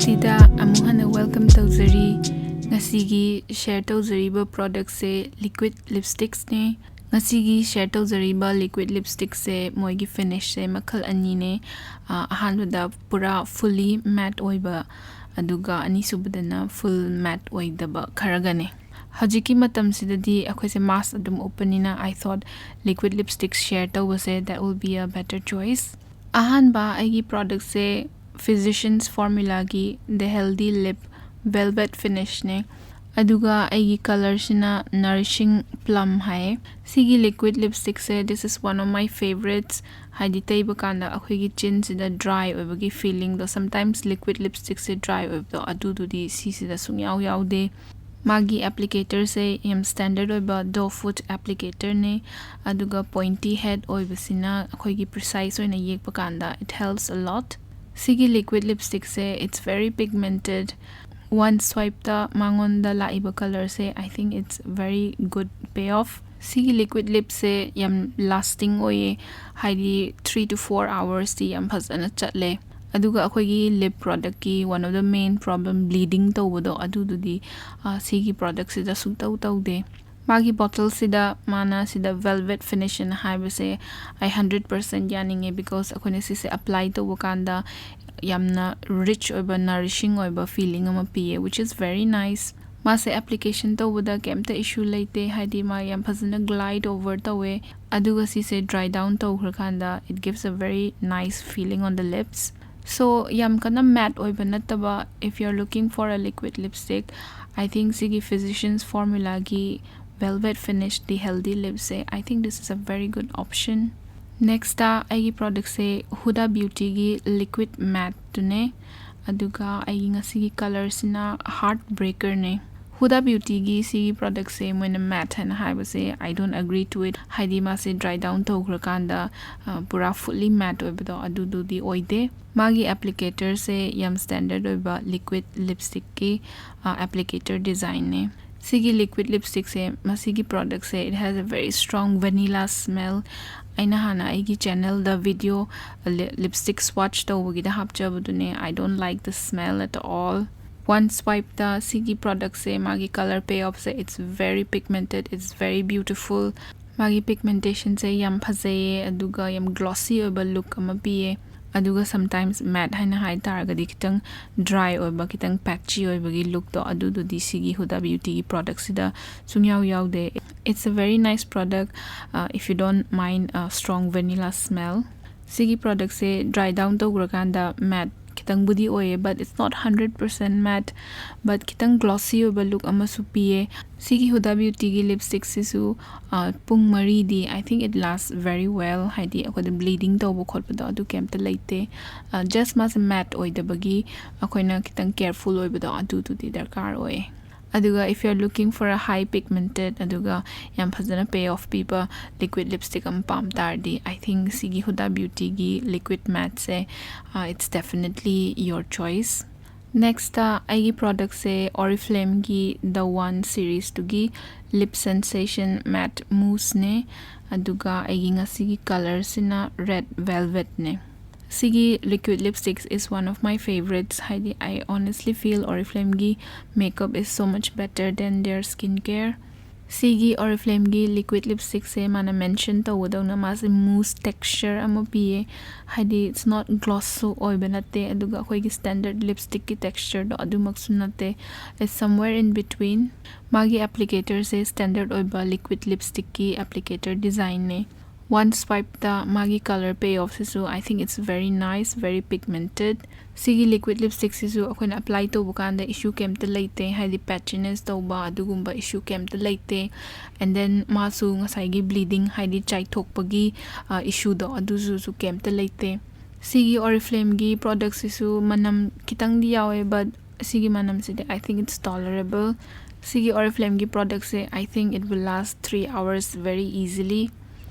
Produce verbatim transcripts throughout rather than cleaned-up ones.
ꯁꯤꯗ ꯑꯃꯨꯛ ꯍꯟꯅ welcome ꯇꯧꯖꯔꯤ꯫ ꯉꯁꯤꯒꯤ share ꯇꯧꯖꯔꯤꯕ product ꯁꯦ liquid lipsticks ꯅꯦ꯫ ꯉꯁꯤꯒꯤ share ꯇꯧꯖꯔꯤꯕ liquid lipstick ꯁꯦ ꯃꯣꯏꯒꯤ finish ꯁꯦ ꯃꯈꯜ ꯑꯅꯤꯅꯦ꯫ ꯑ, ꯑꯍꯥꯟꯕꯗ ꯄꯨꯔꯥ fully matte ꯑꯣꯏꯕ, ꯑꯗꯨꯒ ꯑꯅꯤꯁꯨꯕꯗꯅ full matte ꯑꯣꯏꯗꯕ ꯈꯔꯒꯅꯦ꯫ ꯍꯧꯖꯤꯛꯀꯤ ꯃꯇꯝꯁꯤꯗꯗꯤ ꯑꯩꯈꯣꯏꯁꯦ mask ꯑꯗꯨꯝ ꯎꯞꯄꯅꯤꯅ, I thought liquid lipstick share ꯇꯧꯕꯁꯦ that will be a better choice꯫ ꯑꯍꯥꯟꯕ ꯑꯩꯒꯤ product ꯁꯦ Physicians Formula ꯒꯤ The Healthy Lip Velvet Finish ꯅꯦ꯫ ꯑꯗꯨꯒ ꯑꯩꯒꯤ colour ꯁꯤꯅ Nourishing Plum ꯍꯥꯏꯌꯦ꯫ ꯁꯤꯒꯤ liquid lipstick say, this is one of my favourites꯫ ꯍꯥꯏꯗꯤ ꯇꯩꯕ ꯀꯥꯟꯗ ꯑꯩꯈꯣꯏꯒꯤ chin ꯁꯤꯗ dry ꯑꯣꯏꯕꯒꯤ feeling ꯗꯣ, sometimes liquid lipstick ꯁꯦ dry ꯑꯣꯏꯕꯗꯣ, ꯑꯗꯨꯗꯨꯗꯤ ꯁꯤꯁꯤꯗ ꯁꯨꯡꯌꯥꯎ ꯌꯥꯎꯗꯦ꯫ ꯃꯥꯒꯤ applicator ꯁꯦ ꯌꯥꯝ standard ꯑꯣꯏꯕ Doe Foot applicator ꯅꯦ, ꯑꯗꯨꯒ pointy head ꯑꯣꯏꯕꯁꯤꯅ ꯑꯩꯈꯣꯏꯒꯤ precise ꯑꯣꯏꯅ ꯌꯦꯛꯄ ꯀꯥꯟꯗ it helps a lot꯫ ꯁꯤꯒꯤ liquid lipstick say, it's very pigmented꯫ One swipe ꯇ ꯃꯉꯣꯟꯗ ꯂꯥꯛꯏꯕ colour say, I think it's very good payoff꯫ ꯁꯤꯒꯤ liquid lip ꯁꯦ ꯌꯥꯝ lasting ꯑꯣꯏꯌꯦ, ꯍꯥꯏꯗꯤ three to four hours T ꯌꯥꯝ ꯐꯖꯅ ꯆꯠꯂꯦ꯫ ꯑꯗꯨꯒ ꯑꯩꯈꯣꯏꯒꯤ lip product ꯀꯤ one of the main problem, bleeding ꯇꯧꯕꯗꯣ, ꯑꯗꯨꯗꯨꯗꯤ, ꯑ, ꯁꯤꯒꯤ product ꯁꯤꯗ ꯁꯨꯡꯇꯧ ꯇꯧꯗꯦ꯫ ꯃꯥꯒꯤ bottle ꯁꯤꯗ ꯃꯥꯅ ꯁꯤꯗ velvet finish ꯑꯅ ꯍꯥꯏꯕꯁꯦ ꯑꯩ hundred percent ꯌꯥꯅꯤꯡꯉꯦ, because ꯑꯩꯈꯣꯏꯅ ꯁꯤꯁꯦ apply ꯇꯧꯕ ꯀꯥꯟꯗ ꯌꯥꯝꯅ rich ꯑꯣꯏꯕ, nourishing ꯑꯣꯏꯕ feeling ꯑꯃ ꯄꯤꯌꯦ, which is very nice꯫ ꯃꯥꯁꯦ application ꯇꯧꯕꯗ ꯀꯩꯝꯇ issue ꯂꯩꯇꯦ, ꯍꯥꯏꯗꯤ ꯃꯥ ꯌꯥꯝ ꯐꯖꯅ glide over ꯇꯧꯋꯦ꯫ ꯑꯗꯨꯒ ꯁꯤꯁꯦ dry down ꯇꯧꯈ꯭ꯔꯀꯥꯟꯗ it gives a very nice feeling on the lips꯫ So, ꯌꯥꯝ ꯀꯟꯅ matte ꯑꯣꯏꯕ ꯅꯠꯇꯕ, if you are looking for a liquid lipstick, I think ꯁꯤꯒꯤ Physicians Formula ꯒꯤ Velvet Finish The Healthy Lip say, I think this is a very good option꯫ Next ꯇ ꯑꯩꯒꯤ product ꯁꯦ Huda Beauty ꯒꯤ liquid matte ꯇꯨꯅꯦ꯫ ꯑꯗꯨꯒ ꯑꯩꯒꯤ ꯉꯁꯤꯒꯤ colour ꯁꯤꯅ Heartbreaker ꯅꯦ꯫ Huda Beauty ꯒꯤ ꯁꯤꯒꯤ product ꯁꯦ ꯃꯣꯏꯅ matte ꯍꯥꯏꯅ ꯍꯥꯏꯕꯁꯦ, I don't agree to it꯫ ꯍꯥꯏꯗꯤ ꯃꯥꯁꯦ dry down ꯇꯧꯈ꯭ꯔꯀꯥꯟꯗ, ꯑ, ꯄꯨꯔꯥ fully matte ꯑꯣꯏꯕꯗꯣ, ꯑꯗꯨꯗꯨꯗꯤ ꯑꯣꯏꯗꯦ꯫ ꯃꯥꯒꯤ applicator ꯁꯦ ꯌꯥꯝ standard ꯑꯣꯏꯕ liquid lipstick ꯀꯤ, ꯑ, applicator design ꯅꯦ꯫ ꯁꯤꯒꯤ liquid lipstick ꯁꯦ, ꯃꯁꯤꯒꯤ product say, it has a very strong vanilla smell꯫ ꯑꯩꯅ ꯍꯥꯟꯅ ꯑꯩꯒꯤ ꯆꯦꯅꯦꯜꯗ ꯚꯤꯗꯤꯑꯣ ꯂꯤꯞꯁꯇꯤꯛ ꯁ꯭ꯋꯥꯠꯆ ꯇꯧꯕꯒꯤꯗ ꯍꯥꯞꯆꯕꯗꯨꯅꯦ꯫ I don't like the smell at all. One swipeꯇ ꯁꯤꯒꯤ ꯄ꯭ꯔꯣꯗꯛꯁꯦ ꯃꯥꯒꯤ ꯀꯂꯔ ꯄꯦ ꯑꯣꯐꯁꯦ, it's very pigmented, it's very beautiful. ꯃꯥꯒꯤ ꯄꯤꯒꯃꯦꯟꯇꯦꯁꯟꯁꯦ ꯌꯥꯝ ꯐꯖꯩꯌꯦ, ꯑꯗꯨꯒ ꯌꯥꯝ ꯒ꯭ꯂꯣꯁꯤ ꯑꯣꯏꯕ ꯂꯨꯛ ꯑꯃ ꯄꯤꯌꯦ꯫ ꯑꯗꯨꯒ sometimes matte ꯍꯥꯏꯅ ꯍꯥꯏ ꯇꯥꯔꯒꯗꯤ ꯈꯤꯇꯪ ꯗ꯭ꯔꯥꯏ ꯑꯣꯏꯕ, ꯈꯤꯇꯪ ꯄꯦꯠꯆꯤ ꯑꯣꯏꯕꯒꯤ ꯂꯨꯛꯇꯣ, ꯑꯗꯨꯗꯨꯗꯤ ꯁꯤꯒꯤ Huda Beautyꯒꯤ ꯄ꯭ꯔꯣꯗꯛꯁꯤꯗ ꯁꯨꯡꯌꯥꯎ ꯌꯥꯎꯗꯦ꯫ It's a very nice product, uh, if you don't mind a strong vanilla smell. ꯁꯤꯒꯤ ꯄ꯭ꯔꯣꯗꯛꯁꯦ ꯗ꯭ꯔꯥꯏ ꯗꯥꯎꯟ ꯇꯧꯈ꯭ꯔꯀꯥꯟꯗ ꯃꯦꯠ ꯈꯤꯇꯪꯕꯨꯗꯤ ꯑꯣꯏꯌꯦ, but it's not hundred percent matte, but ꯈꯤꯇꯪ ꯒ꯭ꯂꯣꯁꯤ ꯑꯣꯏꯕ ꯂꯨꯛ ꯑꯃꯁꯨ ꯄꯤꯌꯦ꯫ ꯁꯤꯒꯤ Huda Beautyꯒꯤ ꯂꯤꯞꯁꯇꯤꯛꯁꯤꯁꯨ, ꯑ, ꯄꯨꯡ ꯃꯔꯤꯗꯤ, I think it lasts very well, ꯍꯥꯏꯗꯤ ꯑꯩꯈꯣꯏꯗ ꯕ꯭ꯂꯤꯗꯤꯡ ꯇꯧꯕ ꯈꯣꯠꯄꯗꯣ ꯑꯗꯨ ꯀꯩꯝꯇ ꯂꯩꯇꯦ꯫ ꯖꯁ ꯃꯥꯁꯦ ꯃꯦꯠ ꯑꯣꯏꯗꯕꯒꯤ ꯑꯩꯈꯣꯏꯅ ꯈꯤꯇꯪ ꯀꯦꯌꯔꯐꯨꯜ ꯑꯣꯏꯕꯗꯣ ꯑꯗꯨꯗꯨꯗꯤ ꯗꯔꯀꯥꯔ ꯑꯣꯏꯌꯦ꯫ ꯑꯗꯨꯒ if you are looking for a high pigmented ꯑꯗꯨꯒ ꯌꯥꯝ ꯐꯖꯅ ꯄꯦ ꯑꯣꯐ ꯄꯤꯕ ꯂꯤꯀ꯭ꯋꯤꯠ ꯂꯤꯞꯁꯇꯤꯛ ꯑꯃ ꯄꯥꯝ ꯇꯥꯔꯗꯤ, I think ꯁꯤꯒꯤ Huda Beautyꯒꯤ ꯂꯤꯀ꯭ꯋꯤꯠ ꯃꯦꯠꯁꯦ, uh, it's definitely your choice. Next ꯑꯩꯒꯤ ꯄ꯭ꯔꯣꯗꯛꯁꯦ Oriflammeꯒꯤ The One ꯁꯤꯔꯤꯁꯇꯨꯒꯤ Lip Sensation Matte Mousseꯅꯦ꯫ ꯑꯗꯨꯒ ꯑꯩꯒꯤ ꯉꯁꯤꯒꯤ ꯀꯂꯔꯁꯤꯅ ꯔꯦꯗ ꯚꯦꯜꯚꯦꯠꯅꯦ꯫ ꯁꯤꯒꯤ liquid lipsticks is one of my favorites. ꯍꯥꯏꯗꯤ, I honestly feel Oriflammeꯒꯤ makeup is so much better than their skin care. ꯁꯤꯒꯤ Oriflammeꯒꯤ liquid ꯂꯤꯞꯁꯇꯤꯛꯁꯦ ꯃꯥꯅ mention ꯇꯧꯕꯗꯧꯅ ꯃꯥꯁꯦ ꯃꯨꯁ ꯇꯦꯛꯁꯆꯔ ꯑꯃ ꯄꯤꯌꯦ꯫ ꯍꯥꯏꯗꯤ, it's not ꯒ꯭ꯂꯣꯁꯁꯨ ꯑꯣꯏꯕ ꯅꯠꯇꯦ, ꯑꯗꯨꯒ ꯑꯩꯈꯣꯏꯒꯤ ꯁ꯭ꯇꯦꯟꯗꯔꯠ ꯂꯤꯞꯁꯇꯤꯛꯀꯤ ꯇꯦꯛꯁꯆꯔꯗꯣ ꯑꯗꯨꯃꯛꯁꯨ ꯅꯠꯇꯦ꯫ It's somewhere in between. ꯃꯥꯒꯤ ꯑꯦꯄ꯭ꯂꯤꯀꯦꯇꯔꯁꯦ ꯁ꯭ꯇꯦꯟꯗꯔꯠ ꯑꯣꯏꯕ ꯂꯤꯀ꯭ꯋꯤꯠ ꯂꯤꯞꯁꯇꯤꯛꯀꯤ ꯑꯦꯄ꯭ꯂꯤꯀꯦꯇꯔ ꯗꯤꯖꯥꯏꯟꯅꯦ꯫ One swipeꯇ ꯃꯥꯒꯤ ꯀꯂꯔ ꯄꯦ ꯑꯣꯐꯁꯤꯁꯨ, I think it's very nice, very pigmented. ꯁꯤꯒꯤ ꯂꯤꯀ꯭ꯋꯤꯠ ꯂꯤꯞꯁꯇꯤꯛꯁꯤꯁꯨ ꯑꯩꯈꯣꯏꯅ ꯑꯦꯄ꯭ꯂꯥꯏ ꯇꯧꯕ ꯀꯥꯟꯗ ꯏꯁꯨ ꯀꯩꯝꯇ ꯂꯩꯇꯦ, ꯍꯥꯏꯗꯤ ꯄꯦꯠꯆꯤꯅꯦꯁ ꯇꯧꯕ ꯑꯗꯨꯒꯨꯝꯕ ꯏꯁꯨ ꯀꯩꯝꯇ ꯂꯩꯇꯦ꯫ And then ꯃꯥꯁꯨ ꯉꯁꯥꯏꯒꯤ ꯕ꯭ꯂꯤꯗꯤꯡ, ꯍꯥꯏꯗꯤ ꯆꯥꯏꯊꯣꯛꯄꯒꯤ, ꯑ, ꯏꯁꯨꯗꯣ ꯑꯗꯨꯁꯨ ꯀꯩꯝꯇ ꯂꯩꯇꯦ꯫ ꯁꯤꯒꯤ Oriflammeꯒꯤ ꯄ꯭ꯔꯣꯗꯛꯁꯤꯁꯨ ꯃꯅꯝ ꯈꯤꯇꯪꯗꯤ ꯌꯥꯎꯋꯦ, but ꯁꯤꯒꯤ ꯃꯅꯝꯁꯤꯗꯤ, I think it's tolerable. ꯁꯤꯒꯤ Oriflammeꯒꯤ ꯄ꯭ꯔꯣꯗꯛꯁꯦ, I think it will last three hours very easily.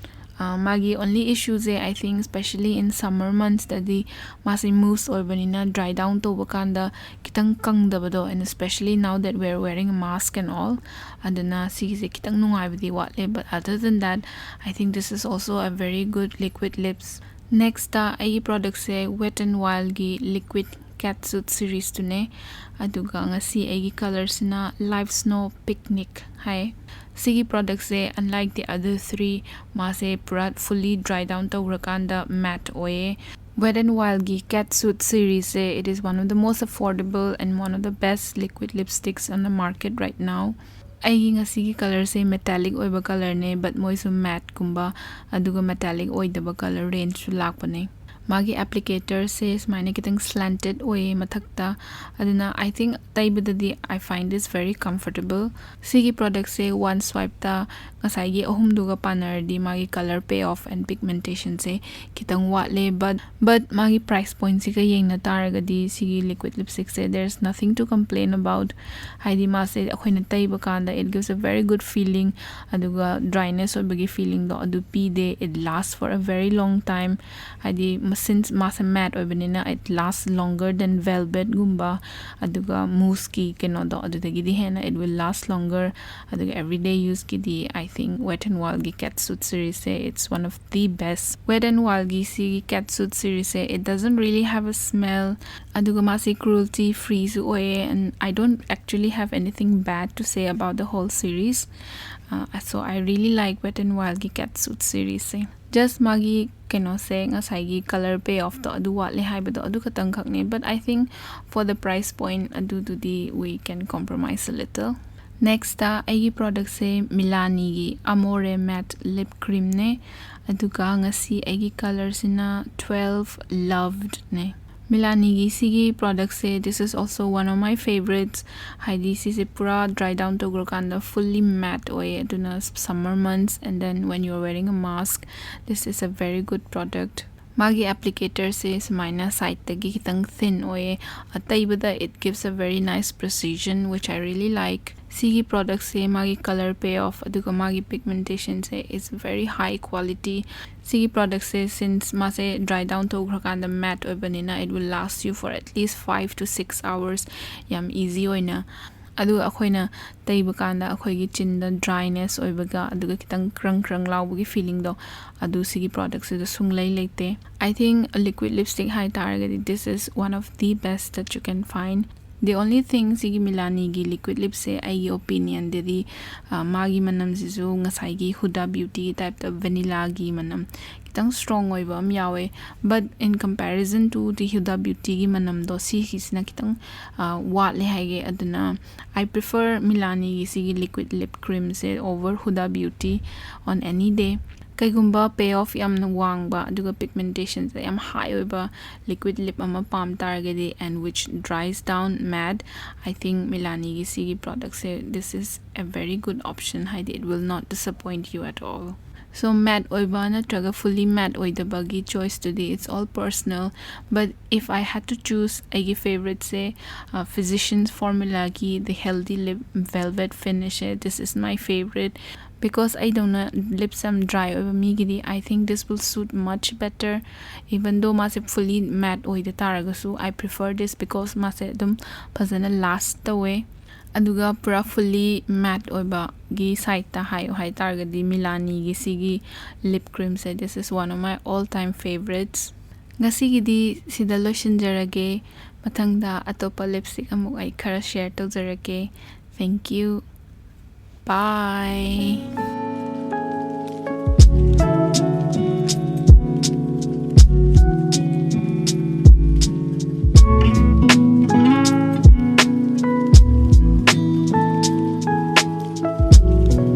ꯃꯥꯒꯤ only issueꯁꯦ, I think, especially in summer monthsꯇꯗꯤ ꯃꯥꯁꯦ mousse ꯑꯣꯏꯕꯅꯤꯅ dry down ꯇꯧꯕ ꯀꯥꯟꯗ ꯈꯤꯇꯪ ꯀꯪꯗꯕꯗꯣ, and especially now that we're wearing a mask and all, ꯑꯗꯨꯅ ꯁꯤꯒꯤꯁꯦ ꯈꯤꯇꯪ ꯅꯨꯡꯉꯥꯏꯕꯗꯤ ꯋꯥꯠꯂꯦ, but other than that, I think this is also a very good liquid lips. Nextꯇ ꯑꯩꯒꯤ productꯁꯦ Wet n Wildꯒꯤ liquid catsuit seriesꯇꯨꯅꯦ꯫ ꯑꯗꯨꯒ ꯉꯁꯤ ꯑꯩꯒꯤ colorꯁꯤꯅ Live Snow Picnic ꯍꯥꯏ꯫ ꯁꯤꯒꯤ productꯁꯦ, unlike the other three, ꯃꯥꯁꯦ ꯄꯨꯔꯥ fully dry down ꯇꯧꯈ꯭ꯔꯀꯥꯟꯗ matte ꯑꯣꯏꯌꯦ꯫ Wet n Wildꯒꯤ catsuit seriesꯁꯦ, it is one of the most affordable and one of the best liquid lipsticks on the market right now. ꯑꯩꯒꯤ ꯉꯁꯤꯒꯤ colorꯁꯦ metallic ꯑꯣꯏꯕ colorꯅꯦ, but ꯃꯣꯏꯁꯨ matteꯀꯨꯝꯕ ꯑꯗꯨꯒ metallic ꯑꯣꯏꯗꯕ color rangeꯁꯨ ꯂꯥꯛꯄꯅꯦ꯫ ꯃꯥꯒꯤ applicatorꯁꯦ ꯁꯨꯃꯥꯏꯅ ꯈꯤꯇꯪ slanted ꯑꯣꯏꯌꯦ ꯃꯊꯛꯇ, ꯑꯗꯨꯅ I think ꯇꯩꯕꯗꯗꯤ I find this very comfortable꯫ ꯁꯤꯒꯤ productꯁꯦ one swipeꯇ ꯉꯁꯥꯏꯒꯤ ꯑꯍꯨꯝꯗꯨꯒ ꯄꯥꯟꯅꯔꯗꯤ ꯃꯥꯒꯤ color payoff and pigmentationꯁꯦ ꯈꯤꯇꯪ ꯋꯥꯠꯂꯦ, but but ꯃꯥꯒꯤ price pointꯁꯤꯒ ꯌꯦꯡꯅ ꯇꯥꯔꯒꯗꯤ ꯁꯤꯒꯤ liquid lipstickꯁꯦ, there's nothing to complain about꯫ ꯍꯥꯏꯗꯤ ꯃꯥꯁꯦ ꯑꯩꯈꯣꯏꯅ ꯇꯩꯕ ꯀꯥꯟꯗ it gives a very good feeling, ꯑꯗꯨꯒ dryness ꯑꯣꯏꯕꯒꯤ feelingꯗꯣ ꯑꯗꯨ ꯄꯤꯗꯦ꯫ It lasts for a very long time꯫ ꯍꯥꯏꯗꯤ since ꯃꯥꯁꯦ matte ꯑꯣꯏꯕꯅꯤꯅ it lasts longer than velvetꯒꯨꯝꯕ ꯑꯗꯨꯒ mousseꯀꯤ ꯀꯩꯅꯣꯗꯣ, ꯑꯗꯨꯗꯒꯤꯗꯤ ꯍꯦꯟꯅ it will last longer꯫ ꯑꯗꯨꯒ everyday useꯀꯤꯗꯤ I think Wet n Wildꯒꯤ catsuit seriesꯁꯦ, it's one of the best꯫ Wet n Wildꯒꯤ ꯁꯤꯒꯤ catsuit seriesꯁꯦ, it doesn't really have a smell, ꯑꯗꯨꯒ ꯃꯥꯁꯤ cruelty freeꯁꯨ ꯑꯣꯏꯌꯦ, and I don't actually have anything bad to say about the whole series. Uh, so I really like Wet n Wildꯒꯤ catsuit seriesꯁꯦ꯫ Just ꯃꯥꯒꯤ ꯀꯩꯅꯣꯁꯦ, ꯉꯁꯥꯏꯒꯤ color payoffꯗꯣ ꯑꯗꯨ ꯋꯥꯠꯂꯦ ꯍꯥꯏꯕꯗꯣ, ꯑꯗꯨ ꯈꯛꯇꯪꯈꯛꯅꯦ, but I think for the price point ꯑꯗꯨꯗꯨꯗꯤ we can compromise a little꯫ Nextꯇ ꯑꯩꯒꯤ productꯁꯦ Milaniꯒꯤ Amore Matte Lip Creamꯅꯦ, ꯑꯗꯨꯒ ꯉꯁꯤ ꯑꯩꯒꯤ colorꯁꯤꯅ twelve Lovedꯅꯦ꯫ Milaniꯒꯤ ꯁꯤꯒꯤ productꯁꯦ, this is also one of my favorites꯫ ꯍꯥꯏꯗꯤ ꯁꯤꯁꯦ ꯄꯨꯔꯥ dry down ꯇꯧꯈ꯭ꯔꯀꯥꯟꯗ fully matte ꯑꯣꯏꯌꯦ, ꯑꯗꯨꯅ summer months and then when you're wearing a mask, this is a very good product꯫ ꯃꯥꯒꯤ applicatorꯁꯦ ꯁꯨꯃꯥꯏꯅ sideꯇꯒꯤ ꯈꯤꯇꯪ thin ꯑꯣꯏꯌꯦ꯫ ꯑꯇꯩꯕꯗ it gives a very nice precision, which I really like꯫ ꯁꯤꯒꯤ ꯄ꯭ꯔꯣꯗꯛꯁꯦ ꯃꯥꯒꯤ color payoff ꯑꯗꯨꯒ ꯃꯥꯒꯤ ꯄꯤꯒꯃꯦꯟꯇꯦꯁꯟꯁꯦ is very high quality. ꯁꯤꯒꯤ ꯄ꯭ꯔꯣꯗꯛꯁꯦ since ꯃꯥꯁꯦ dry down ꯇꯧꯈ꯭ꯔꯀꯥꯟꯗ matte ꯑꯣꯏꯕꯅꯤꯅ it will last you for at least five to six hours. ꯌꯥꯝ easy ꯑꯣꯏꯅ, ꯑꯗꯨꯒ ꯑꯩꯈꯣꯏꯅ ꯇꯩꯕ ꯀꯥꯟꯗ ꯑꯩꯈꯣꯏꯒꯤ ꯆꯤꯟꯗ dryness ꯑꯣꯏꯕꯒ ꯑꯗꯨꯒ ꯈꯤꯇꯪ ꯀ꯭ꯔꯪ ꯀ꯭ꯔꯪ ꯂꯥꯎꯕꯒꯤ ꯐꯤꯂꯤꯡꯗꯣ, ꯑꯗꯨ ꯁꯤꯒꯤ ꯄ꯭ꯔꯣꯗꯛꯁꯤꯗ ꯁꯨꯡꯂꯩ ꯂꯩꯇꯦ. I think liquid lipstick ꯍꯥꯏ ꯇꯥꯔꯒꯗꯤ this is one of the best that you can find. The only thing, ꯁꯤꯒꯤ ꯃꯤꯂꯥꯅꯤꯒꯤ ꯂꯤꯀ꯭ꯋꯤꯠ ꯂꯤꯞꯁꯦ ꯑꯩꯒꯤ ꯑꯣꯄꯤꯅꯤꯌꯟꯗꯗꯤ ꯃꯥꯒꯤ ꯃꯅꯝꯁꯤꯁꯨ ꯉꯁꯥꯏꯒꯤ ꯍꯨꯗꯥ ꯕ꯭ꯌꯨꯇꯤꯒꯤ ꯇꯥꯏꯞꯇ ꯚꯦꯅꯤꯂꯥꯒꯤ ꯃꯅꯝ ꯈꯤꯇꯪ ꯁ꯭ꯇ꯭ꯔꯣꯡ ꯑꯣꯏꯕ ꯑꯃ ꯌꯥꯎꯋꯦ. But in comparison to the ꯍꯨꯗꯥ ꯕ꯭ꯌꯨꯇꯤꯒꯤ ꯃꯅꯝꯗꯣ ꯁꯤꯒꯤꯁꯤꯅ ꯈꯤꯇꯪ ꯋꯥꯠꯂꯦ ꯍꯥꯏꯒꯦ. ꯑꯗꯨꯅ I prefer ꯃꯤꯂꯥꯅꯤꯒꯤ ꯁꯤꯒꯤ ꯂꯤꯀ꯭ꯋꯤꯠ ꯂꯤꯞ ꯀ꯭ꯔꯤꯝꯁꯦ over Huda Beauty on any day. ꯀꯩꯒꯨꯝꯕ payoff ꯌꯥꯝꯅ ꯋꯥꯡꯕ ꯑꯗꯨꯒ ꯄꯤꯒꯃꯦꯟꯇꯦꯁꯟꯁꯦ ꯌꯥꯝ ꯍꯥꯏ ꯑꯣꯏꯕ ꯂꯤꯀ꯭ꯋꯤꯠ ꯂꯤꯞ ꯑꯃ ꯄꯥꯝ ꯇꯥꯔꯒꯗꯤ, and which dries down matte, I think ꯃꯤꯂꯥꯅꯤꯒꯤ ꯁꯤꯒꯤ ꯄ꯭ꯔꯣꯗꯛꯁꯦ this is a very good option. ꯍꯥꯏꯗꯤ it will not disappoint you at all. So matte ꯑꯣꯏꯕ ꯅꯠꯇ꯭ꯔꯒ fully matte ꯑꯣꯏꯗꯕꯒꯤ ꯆꯣꯏꯁꯇꯨꯗꯤ it's all personal. But if I had to choose, ꯑꯩꯒꯤ ꯐꯦꯕꯔꯤꯠꯁꯦ Physicians Formulaꯒꯤ the healthy lip velvet finish, this is my favorite. Because ꯑꯩꯗꯧꯅ lips ꯌꯥꯝ dry ꯑꯣꯏꯕ ꯃꯤꯒꯤꯗꯤ I think this will suit much better. Even though ꯃꯥꯁꯦ fully matte ꯑꯣꯏꯗ ꯇꯥꯔꯒꯁꯨ I prefer this because ꯃꯥꯁꯦ ꯑꯗꯨꯝ ꯐꯖꯅ ꯂꯥꯁ ꯇꯧꯋꯦ. ꯑꯗꯨꯒ ꯄꯨꯔꯥ fully matte ꯑꯣꯏꯕꯒꯤ ꯁꯥꯏꯠꯇ ꯍꯥꯏꯌꯨ ꯍꯥꯏ ꯇꯥꯔꯒꯗꯤ ꯃꯤꯂꯥꯅꯤꯒꯤ ꯁꯤꯒꯤ ꯂꯤꯞ ꯀ꯭ꯔꯤꯝꯁꯦ this is one of my all time favorites. ꯉꯁꯤꯒꯤꯗꯤ ꯁꯤꯗ ꯂꯣꯏꯁꯤꯟꯖꯔꯒꯦ. ꯃꯊꯪꯗ ꯑꯇꯣꯞꯄ ꯂꯤꯞꯁꯇꯤꯛ ꯑꯃꯨꯛ ꯑꯩ ꯈꯔ ꯁꯤꯌꯔ ꯇꯧꯖꯔꯛꯀꯦ. Thank you. Bye.